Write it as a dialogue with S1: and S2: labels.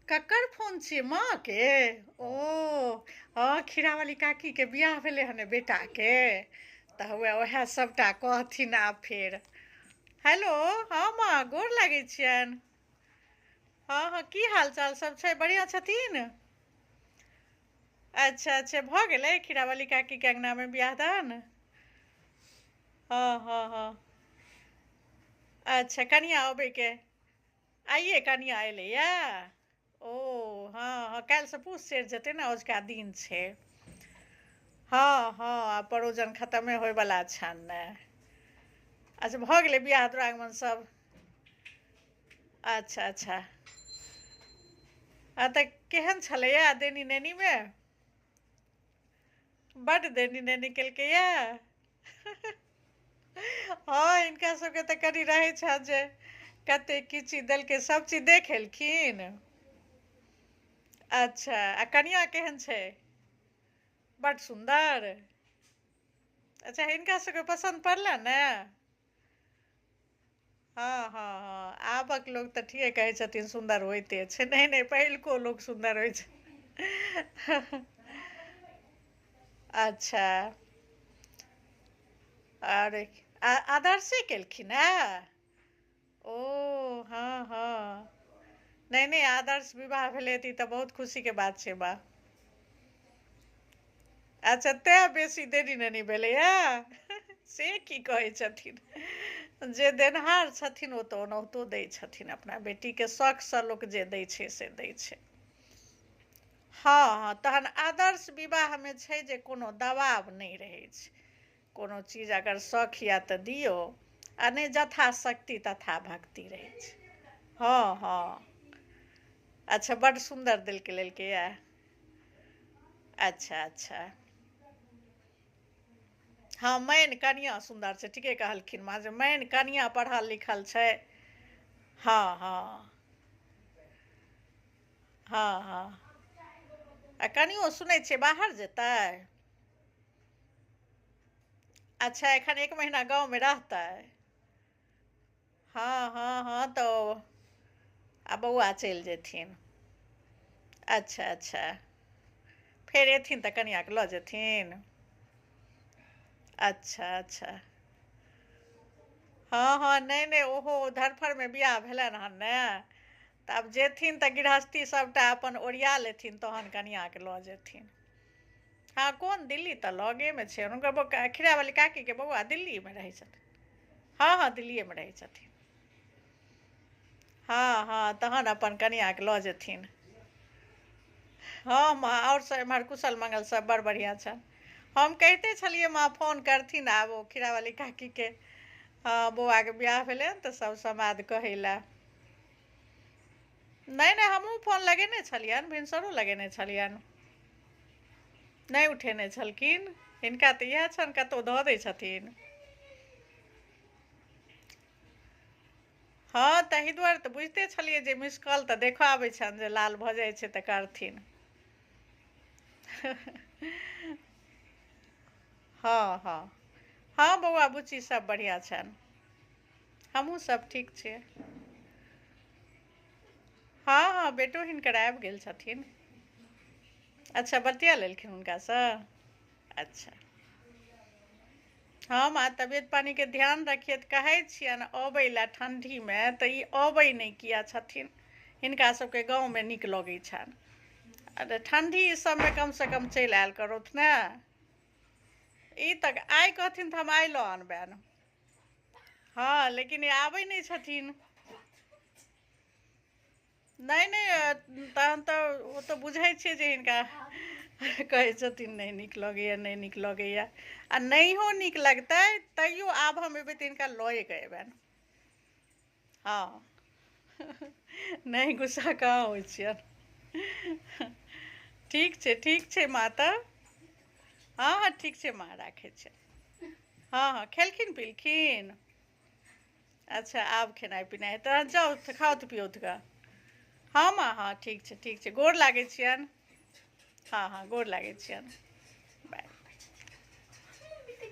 S1: ककर फोन छियै माँके? ओ हँ, खीरावाली काकीके बियाह भेलै हन ने बेटाके, तऽ हौवे उएह सभटा कहथिन आब फेर। हेलो, हँ माँ, गोर लागै छियनि। हँ हँ, की हाल चाल सब छै? बढ़िआँ छथिन? अच्छा अच्छा, भऽ गेलै खीरावाली काकीके अङ्गनामे बियाह दान? हँ हँ हँ। अच्छा, कनिया अबैके आइए कनिया एलैया? ओ हँ हँ, काल्हिसँ पूस चढ़ि जेतै ने, अजुका दिन छै। हँ हँ, आब परोजन खतमे होयवला छनि ने। अच्छा, भऽ गेलै बियाह दुरागमन सब? अच्छा अच्छा। आ तऽ केहन छलैया देनी नैनीमे? बड्ड देनी नैनी केलकैया। हँ, हिनका सबके तऽ कनि रहै छनि जे कते की चीज देलकै, सब चीज देख एलखिन। अच्छा, आ कनिया केहन छै? बड्ड सुन्दर। अच्छा, हिनका सबके पसन्द पड़लनि ने? हँ हँ हँ, आबक लोक तऽ ठीके कहै छथिन सुन्दर होइते छै। नहि नहि, पहिलुको लोक सुन्दर होइ छै। अच्छा, आर आदर्शे केलखिन हे? ओ हँ हँ, नहि नहि, आदर्श विवाह भेलै तऽ ई तऽ बहुत खुशीके बात छै। बा अच्छा, तेँ बेसी देरी नहि भेलैए से की कहै छथिन? जे देनहार छथिन ओ तऽ ओनाहितो दै छथिन, अपना बेटीके शौकसँ लोक जे दै छै से दै छै। हँ हँ, तहन आदर्श विवाहमे छै जे कोनो दबाव नहि रहै छै। कोनो चीज अगर शौख यए तऽ दियौ, आ नहि जथा शक्ति तथा भक्ति रहै छै। हँ हँ। अच्छा, बड्ड सुन्दर देलकै लेलकै यए। अच्छा अच्छा। हँ, मेन कनिआँ सुन्दर छै, ठीके कहलखिन माँ जे मेन कनिआँ पढ़ल लिखल छै। हँ हँ हँ हँ। आ कनियो सुनै छियै बाहर जेतै? अच्छा, एखन एक महीना गाँवमे रहतै? हँ हँ हँ, तऽ आ बौआ चलि जेथिन। अच्छा अच्छा, फेर एथिन तऽ कनिआँके लऽ जेथिन। अच्छा अच्छा। हँ हँ, नहि नहि, ओहो धरफड़मे बियाह भेलनि हन ने, तऽ आब जेथिन तऽ गृहस्थी सभटा अपन ओरिया लेथिन तहन कनिआँके लऽ जेथिन। हँ, कोन दिल्ली तऽ लगेमे छै हुनकर खीरावाली काकीके बौआ दिल्लीमे रहै छथिन। हँ हँ, दिल्लीएमे रहै छथिन। हँ हँ, तहन अपन कनिआँके लऽ जेथिन। हँ माँ, आओर सब एम्हर कुशल मंगल सब बड़ बढ़िआँ छनि। हम कहिते छलियै माँ फोन करथिन आब ओ खीरावाली काकीके। हँ, बौआके बियाह भेलै तऽ सब समाद कहै लए। नहि नहि, हमहूँ फोन लगेने छलियनि, भिनसरो लगेने छलियनि। नहि उठेने छलखिन। हिनका तऽ इएह छनि, कतहु धऽ दै छथिन। हँ, ताहि दुआरे तऽ बुझिते छलियै जे मिस कॉल तऽ देखऽ आबै छनि जे लाल भऽ जाइ छै तऽ करथिन। हँ हँ हँ, बौआ बुच्ची सब बढ़िआँ छनि। हमहूँ सब ठीक छियै। हँ हँ, बेटो हिनकर आबि गेल छथिन। अच्छा, बतिया लेलखिन हुनकासँ? अच्छा। हँ माँ, तबियत पानिके ध्यान रखियैत कहै छियनि अबै लए ठण्ढीमे तऽ ई अबै नहि किया छथिन? हिनका सबके गाँवमे नीक लगै छनि। अरे ठण्ढी सबमे कमसँ कम चलि आयल करथु ने। ई तऽ आइ कहथिन तऽ हम आइ लऽ आनबनि। हँ, लेकिन ई आबै नहि छथिन। नहि नहि, तहन तऽ ओ तऽ बुझै छियै जे हिनका कहै छथिन नहि नीक लगैया, नहि नीक लगैया। आ नहियो नीक लगतै तैयो आब हम एबै तऽ हिनका लए कऽ एबनि। हँ, नहि गुस्सा कहाँ होइ छियनि। ठीक छै, ठीक छै माँ तऽ। हँ हँ, ठीक छै माँ, राखै छियनि। हँ हँ, खेलखिन पिलखिन? अच्छा, आब खेनाइ पिनाइ हेतै। तहन जाउ खाउथ पिउथ गऽ। हँ माँ, हँ, ठीक छै, ठीक छै, गोर लागै छियनि। हँ हँ, गोर लागै छियनि।